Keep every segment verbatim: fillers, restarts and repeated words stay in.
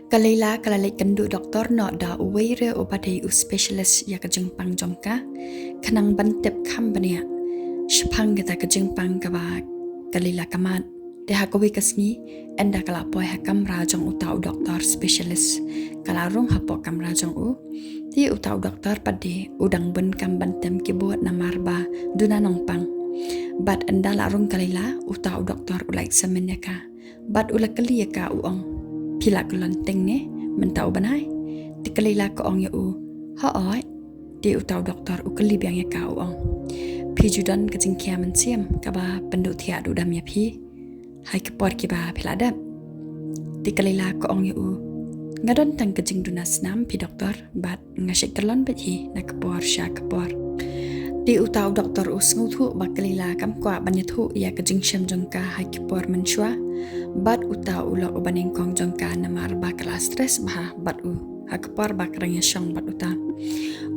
Ka Leila ka la leit kynduh doktor noh da uwei re uba dei u specialist ïa ka jingpang jong ka, khnang ban tip kham bniah shaphang kata ka jingpang kaba ka Leila ka mad. Te ha kawei ka sngi, ynda ka la poi ha kamra jong uta u doktor specialist, ka la rung hapoh kamra jong u. Te uta u doktor pat de u dang bun kam ban tem keyboard namar ba duna nongpang. Bad ynda la rung ka Leila, uta u doktor u la examine ïa ka. Bad u la kylli ïa ka u ong, "Phi la kyllon teng ne mynta u bnai?" Te ka Leila ka ong ïa u, "Hooid." Te uta u doktor u kylli biang ïa ka u ong, "Phi ju don ka jingkhia mynsiem kaba pynduh thiah duh dam ïa phi ha ki por kiba phi la dep?" Te ka Leila ka ong ïa u, "Nga don tang ka jingduna snam phi doktor, bad nga shait kyllon beit hi na ka por sha ka por." Te uta u doktor u sngewthuh ba ka Leila kam kwah ban ïathuh ïa ka jingshem jong ka ha ki por mynshuwa. Bad uta u lok uba nyngkong jong ka namar ba ka la stress bha bad u ha ka por ba ka dang ïashong bad uta.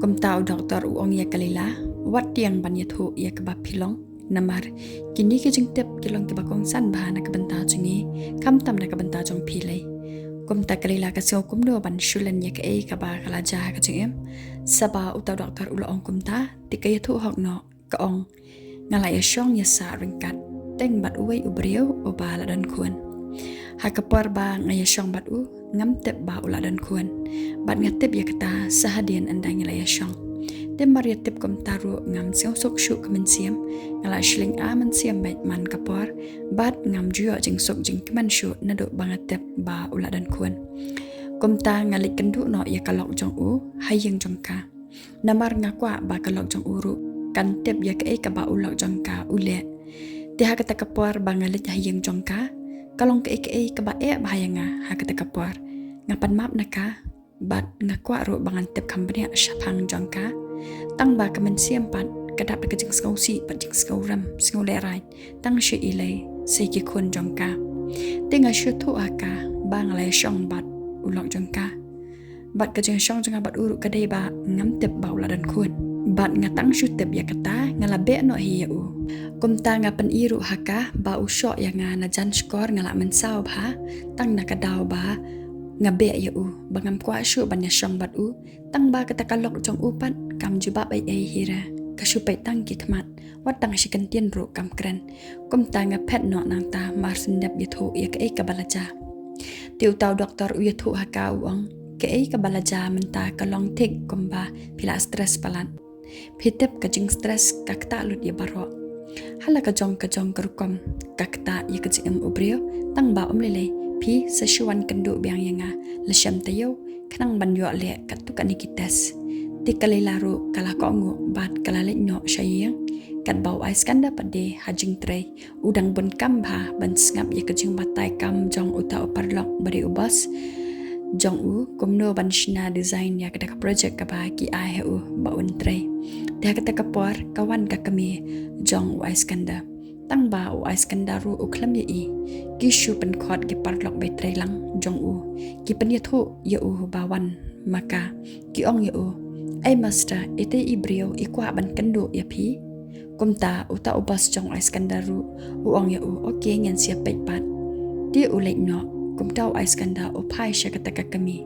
Kumta u doktor u ong ïa ka Leila, "Wat tieng ban ïathuh ïa kaba phi long, namar kine ki jingtip ki long kiba kongsan bha na ka bynta jong ngi, khamtam na ka bynta jong phi lei." Kumta ka Leila ka sngew kumno ban shu len ïa kaei kaba ka la jia ha ka jingim. Saba uta u doktor u la ong kumta, te ka ïathuh hok noh, ka ong, "Nga la ïashong ïasah ryngkat teng bad uwei u briew uba la don khun. Ha ka por ba nga ïashong bad u, ngam tip ba u la don khun. Bad nga tip ïa kata sa hadien ynda ngi la ïashong. Te mar ïa tip kumta ruh ngam sngewsuk shuh ka mynsiem, nga la shlei a mynsiem beit man ka por, bad ngam ju ïoh jingsuk jingkmen shuh naduh ba nga tip ba u la don khun. Kumta nga leit kynduh noh ïa ka lok jong u ha ïing jong ka. Namar nga kwah ba ka lok jong u ruh kan tip ïa kaei kaba u lok jong ka u leh. Te ha kata ka por ba nga leit ha ïing jong ka, ka long kaei kaei kaba eh bha ïa nga ha kata ka por. Nga pan map na ka, bad nga kwah ruh ba ngan tip kham bniah shaphang jong ka. Tang ba ka mynsiem pat ka dap da ka jingsngewsih bad jingsngewrem, sngewlehrain, tang sha i lei, sha ki khun jong ka. Te nga shu thuh ha ka ba nga la ïashong bad u lok jong ka. Bad ka jingïashong jong nga bad u ruh ka dei ba ngam tip ba u la don khun. Bad nga tang shu tip ïa kata, nga la beh noh hi ïa u. Kumta nga pyni ruh ha ka ba u shoh ïa nga na jan shkor, nga la mynsaw bha tang na ka daw ba nga beh ïa u, ba ngam kwah shuh ban ïashong bad u. Tang ba kata ka lok jong u pat kam jubab ei ei hi re, ka shu peit tang ki khmat, wat tang shi kyntien ruh kam kren. Kumta nga phet noh nangta, mar shu dep ïathuh ïa kaei kaba la jia. Te uta u doktor u ïathuh ha ka, u ong, "Kaei kaba la jia mynta ka long thik kumba phi la stress palat. Phi tip ka jingstress ka ktah lut ïa baroh. Ha la ka jong ka jong ka rukom ka ktah ïa ka jingim u briew, tang ba um lei lei phi sa shu wan kynduh biang ïa nga la shem taïew, khnang ban ïoh leh katto katne ki test." Te ka Leila ruh ka la kohnguh bad ka la leit noh sha ïing, katba u Iskander pat de ha jingtrei u dang bun kam bha ban sngap ïa ka jingbatai kam jong uta u paralok ba dei u boss jong u, kumno ban shna design ïa kata ka project kaba ki ai ha u ba un trei. Te ha kata ka por ka wan ka kmie jong u Iskander. Tang ba u Iskander ruh u khlem ïohi, ki shu pynkhot ki paralok ba trei lang jong u, ki pynïathuh ïa u ba wan ma ka, ki ong ïa u, "Ei master, ite i briew i kwah ban kynduh ïa phi." Kumta uta u boss jong u Iskander ruh u ong ïa u, "Ok, ngan sa peit pat." Te u leit noh. Kumta u Iskander u phai sha kata ka kmie.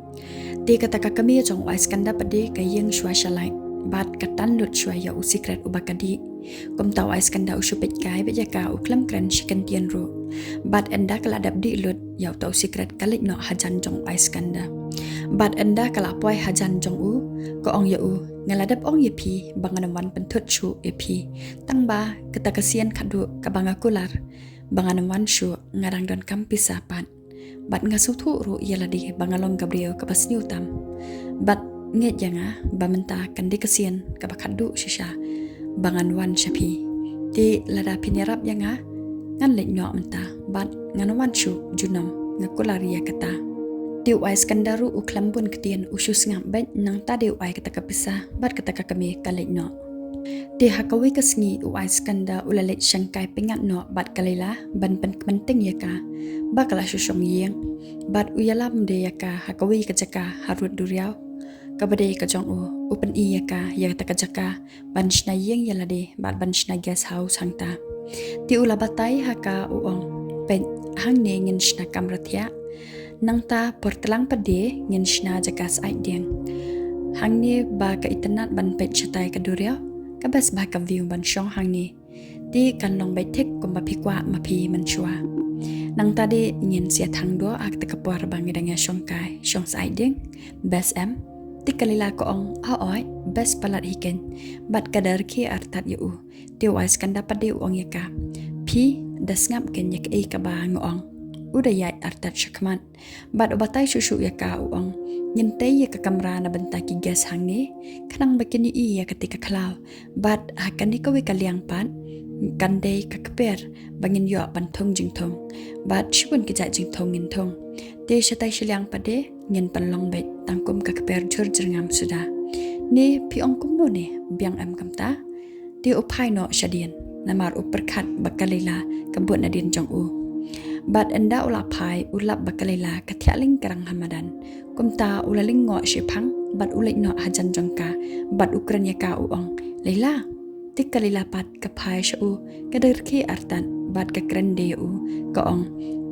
Te kata ka kmie jong u Iskander pat de ka ïeng shuwa sha light, bad ka tan lut shuwa ïa u sikret uba ka dih. Kumta u Iskander u shu peit kai beit ïa ka, u khlem kren shi kyntien ruh. Bad ynda ka la dep dih lut ïa uta u sikret, ka leit noh hajan jong u Iskander. Bad ynda ka la poi hajan jong u, ka ong ïa u, "Nga la dep ong ïa phi ba ngan ym wan pynthut shuh ïa phi. Tang ba kata ka sien khatduh kaba nga kular ba ngan ym wan shuh, nga dang donkam pisa pat. Bad nga sngewthuh ruh ïa lade ba nga long ka briew kaba sniew tam. Bad ngeit ïa nga ba mynta kan dei ka sien kaba khatduh shisha ba ngan wan sha phi. Te lada phin ïarap ïa nga, ngan leit noh mynta bad ngan wan shuh junom, nga kular ïa kata." Te u Iskander ruh u khlem bun ktien, u shu sngap beit, nangta de u ai kata ka pisa bad kata ka kmie ka leit noh. Te ha kawei ka sngi u Iskander u la leit shangkai pyngngad noh bad ka Leila ban pynkmen teng ïa ka ba ka la shu shong ïing. Bad u ïalam de ïa ka ha kawei ka jaka harud duriaw kaba dei ka jong u, u pyni ïa ka ïa kata ka jaka ban shna ïing ïa lade bad ban shna guest house hangta. Te u la batai ha ka, u ong, "Peit, hangne ngin shna kamra thiah, Nangta por tlang pat de ngin shna jaka syaid dieng. Hangne ba ka itynnad ban peit shatai ka duriaw, ka best bha ka view ban shong hangne. Te kan long beit thik kumba phi kwah ma phi mynshuwa. Nangta de ngin sa ïa thang dor ha kata ka por ba ngi dang ïa shong kai, shong syaid dieng. Best em? Te ka Leila ka ong, "Hooid, best palat hi keiñ." Bad ka da rkhie artat ïa u. Te u Iskandar pat de u ong ïa ka, "Phi da sngap keiñ ïa kaei kaba nga ong." U da ïaid artat shakhmat. Bad u batai shuh shuh ïa ka, u ong, "Ngin tei ïa ka kamra na bynta ki guest hangne, khnang ba kin ïohi ïa kata ka khlaw. Bad ha kane kawei ka liang pat kan dei ka kper ba ngin ïoh ban thung jingthung. Bad shibun ki jait jingthung ngin thung. Te shatai shiliang pat de ngin pynlong beit tang kum ka kper jhur jyrngam suda. Ne phi ong kumno ne, biang em kumta?" Te u phai noh shadien, namar u pyrkhat ba ka Leila ka bud nadien jong u. Bad ynda u la phai, u lap ba ka Leila ka thiah lyngkrang ha madan. Kumta u la lyngngoh shiphang, bad u leit noh hajan jong ka, bad u kren ïa ka, u ong, "Leila." Te ka Leila pat ka phai sha u, ka da rkhie artat, bad ka kren de ïa u, ka ong,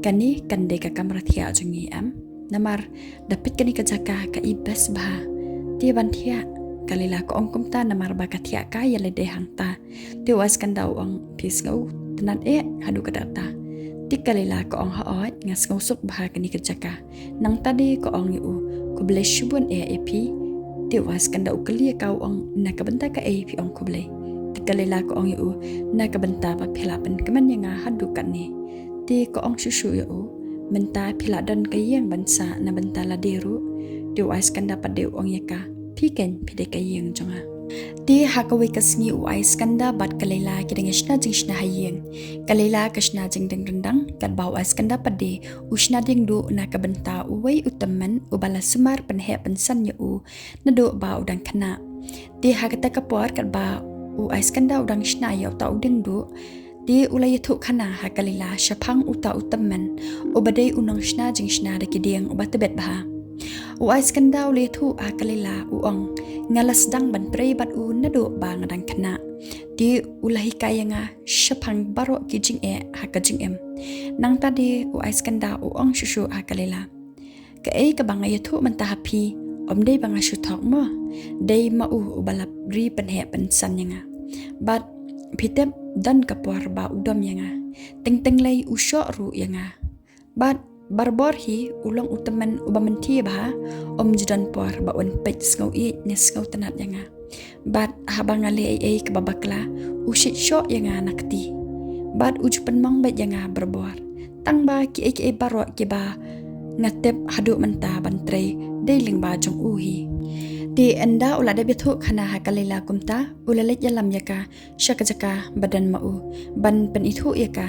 "Kane kan dei ka kamra thiah jong ngi em? Namar da peit kane ka jaka ka i best bha. Te ban thiah." Ka Leila ka ong kumta namar ba ka thiah ka ïa lade hangta. Te u Iskandar u ong, "Phi sngewtynnad eh haduh katta katta?" Te ka Leila ka ong, "Hooid, nga sngewsuk bha kane ka jaka." Nangta de ka ong ïa u, "Khublei shibun eh ïa phi." Te u Iskandar u kylli ïa ka, u ong, "Na ka bynta kaei phi ong khublei?" Te ka Leila ka ong ïa u, "Na ka bynta ba phi la pynkmen ïa nga haduh katne." Te ka ong shuh shuh ïa u, "Mynta phi la don ka ïing ban sah na bynta lade ruh." Te u Iskandar pat de u ong ïa ka, "Phi keiñ phi dei ka ïing jong nga." Te ha kawei ka sngi u Iskandar bad ka Leila ki dang ïa shna jingshna ha ïing. Ka Leila ka shna jingdeng ryndang, katba u Iskandar pat de u shna dieng duh na ka bynta uwei u tymmen uba la sumar pynheh pynsan ïa u naduh ba u dang khynnah. Te ha kata ka por katba u Iskandar u dang shna ïa uta u dieng duh, te u la ïathuh khana ha ka Leila shaphang uta u tymmen uba dei u nongshna jingshna da ki dieng uba tbit bha. U Iskandar u la ïathuh ha ka Leila, u ong, "Nga la sdang ban trei bad u naduh ba nga dang khynnah. Te u la hikai ïa nga shaphang baroh ki jingeh ha ka jingim." Nangta de u Iskandar u ong shuh shuh ha ka Leila, "Kaei kaba nga ïathuh mynta ha phi, ym dei ba nga shu thok mo. Dei ma u uba la ri pynheh pynsan ïa nga. Bad phi tip, don ka por ba u dom ïa nga. Teng teng lei u shoh ruh ïa nga. Bad barabor hi u long u tymmen uba mynta bha, ym ju don por ba un peit sngewïeit ne sngewtynnad ïa nga. Bad haba nga leh ei ei kaba bakla, u shait shoh ïa nga na kti. Bad u ju pynmong beit ïa nga barabor. Tang ba kiei kiei baroh kiba nga tip haduh mynta ban trei dei lyngba jong u hi." Te ynda u la dep ïathuh khana ha ka Leila kumta, u la leit ïalam ïa ka sha ka jaka ba don ma u ban pynithuh ïa ka.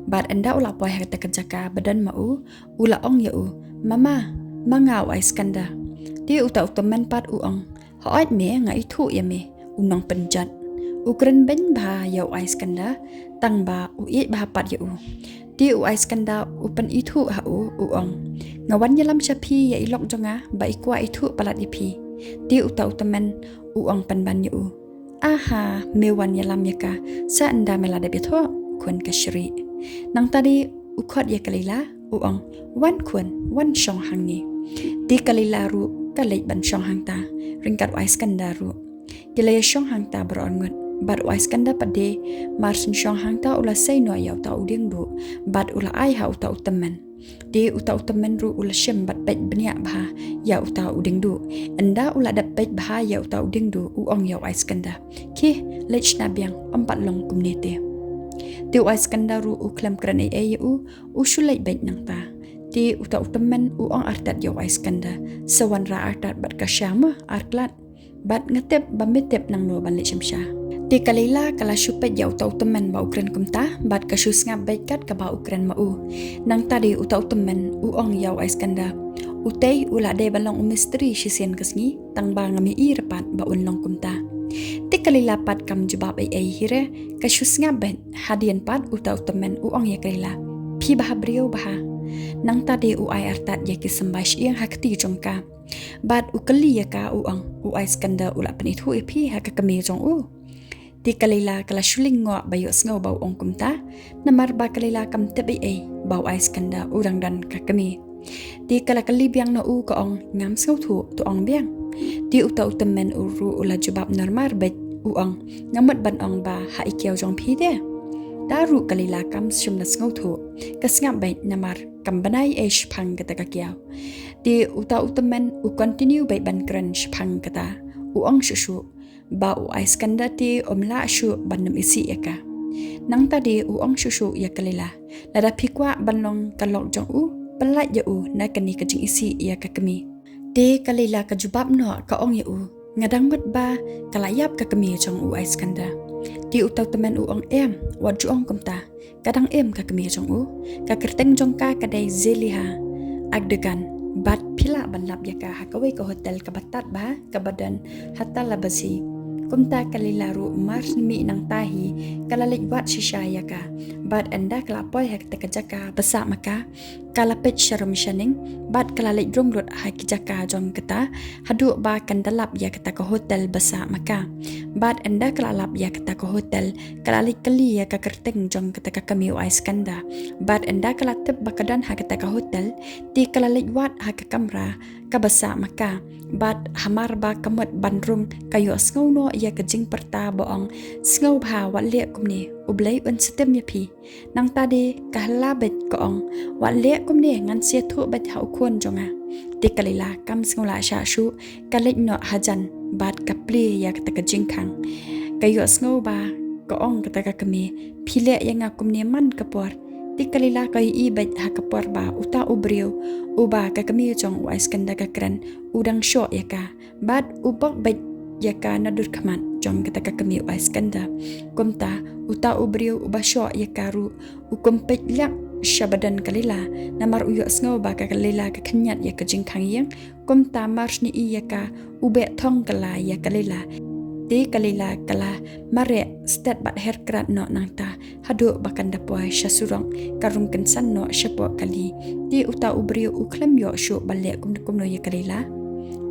Bad ynda u la poi ha kata ka jaka ba don ma u, u la ong ïa u, "Mama, ma nga u Iskandar." Te uta u tymmen pat u ong, "Hooid me, nga ithuh ïa me, u nongpynjot." U kren beiñ bha ïa u Iskandar, tang ba u ïeit bha pat ïa u. Te u Iskandar u pynithuh ha u, u ong, "Nga wan ïalam sha phi ïa i lok jong nga ba i kwah ithuh palat ïa phi." Te uta u tymmen u ong pynban ïa u, "Aha, me wan ïalam ïa ka, sa ynda me la dep ïathuh, khun ka Shri." Nangta de u khot ïa ka Leila, u ong, "Wan khun, wan shong hangne." Te ka Leila ruh ka leit ban shong hangta ryngkat u Iskandar ruh. Ki la ïa shong hangta baroh arngut, bad u Iskandar pat de mar syn shong hangta u la sei noh ïa uta u dieng duh, bad u la ai ha uta u tymmen. Te uta u tymmen ruh u la shim bad peit bniah bha ïa uta u dieng duh. Ynda u la dep peit bha ïa uta u dieng duh, u ong ïa u Iskandar, "Khie, leit shna biang, ym pat long kumne te." Te u Iskandar ruh u khlem kren ei ei ïa u, u shu leit beit nangta. Te uta u tymmen u ong artat ïa u Iskandar, "Sa wanrah artat bad ka sha mo, ar klat. Bad nga tip ba me tip nangno ban leit shim sha." Te ka Leila ka la shu peit ïa uta u tymmen ba u kren kumta, bad ka shu sngap beit kat kaba u kren ma u. Nangta de uta u tymmen u ong ïa u Iskandar, "Utei u la dei ban long u mistri shisien ka sngi, tang ba ngam ïohi re pat ba un long kumta." Te ka Leila pat kam jubab ei ei hi re, ka shu sngap beit. Hadien pat uta u tymmen u ong ïa ka Leila, "Phi bha briew bha." Nangta de u ai artat ïa ki symbai shyieng ha kti jong ka. Bad u kylli ïa ka, u ong, "U Iskandar u la pynithuh ïa phi ha ka kmie jong u?" Te ka Leila ka la shu lyngngoh ba ïohsngew ba u ong kumta, namar ba ka Leila kam tip ei ei ba u Iskandar u dang don ka kmie. Te ka la kylli biang na u ka ong, ngam sngewthuh, to ong biang. Te uta u tymmen u ruh u la jubab normal beit, u ong, nga mut ban ong ba ha i kiaw jong phi de. Ta ruh ka Leila kam shym la sngewthuh, ka sngap beit namar kam bnai ei shaphang kata ka kiaw. Te uta u tymmen u continue beit ban kren shaphang kata. U ong shuh shuh ba u Iskander te um lah shuh ban nym isih ïa ka. Nangta de u ong shuh shuh ïa ka Leila, lada phi kwah ban long ka lok jong u, pyllait ïa u na kane ka jingisih ïa ka kmie. Te ka Leila ka jubab noh ka ong ïa u, nga dang mut ba ka la ïap ka kmie jong u Iskander. Te uta u tymmen u ong, em, wat ju ong kumta. Ka dang im ka kmie jong u. Ka kyrteng jong ka ka dei Zeliha Akdogan. Bad phi lah ban lap ïa ka ha kawei ka hotel kaba tad bha kaba don ha Tarlabashi. Kumta ka Leila ruh mar shu mih nangta hi ka la leit wad shisha ïa ka. Bad ynda ka la poi ha kata ka jaka ba sah ma ka, ka la peit sharum shaning bad ka la leit rung lut ha ki jaka jong kata, haduh ba kan da lap ïa kata ka hotel ba sah ma ka. Bad ynda ka la lap ïa kata ka hotel, ka la leit kylli ïa ka kyrteng jong kata ka kmie u Iskander. Bad ynda ka la tip ba ka don ha kata ka hotel, te ka la leit wad ha ka kamra kaba sah ma ka. Bad hamar ba ka mut ban rung, ka ïohsngew noh ïa ka jingpyrta ba ong, sngewbha wat leh kumne, U Blei un sa tim ïa phi. Nangta de ka hylla beit ka ong, wat leh kumne, ngan sa ïathuh beit ha u khun jong nga. Te ka Leila kam sngewlah shah shuh, ka leit noh hajan bad ka plie ïa kata ka jingkhang. Ka ïohsngew ba ka ong kata ka kmie, phi leh ïa nga kumne man ka por. Te ka Leila ka ïohi beit ha ka por ba uta u briew uba ka kmie jong u Iskander ka kren, u dang shoh ïa ka. Bad u bok beit ïa ka na dur khmat jong kata ka kmie u Iskander. Kumta uta u briew uba shoh ïa ka ruh u kum peit lak sha ba don ka Leila, namar u ïohsngew ba ka Leila ka khynñiat ïa ka jingkhang ïing. Kumta mar shu ïohi ïa ka, u beh thong kylla ïa ka Leila. Te ka Leila ka la mareh stet bad her krat noh nangta, haduh ba kan da poi sha surok, ka rung kynsan noh shapoh kali. Te uta u briew u khlem ïoh shuh ba leh kumno kumno ïa ka Leila.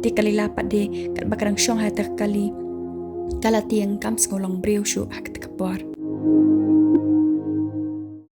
Te ka Leila pat de katba ka dang shong ha kata ka kali, ka la tieng kam sngewlong briew shuh ha kata ka por.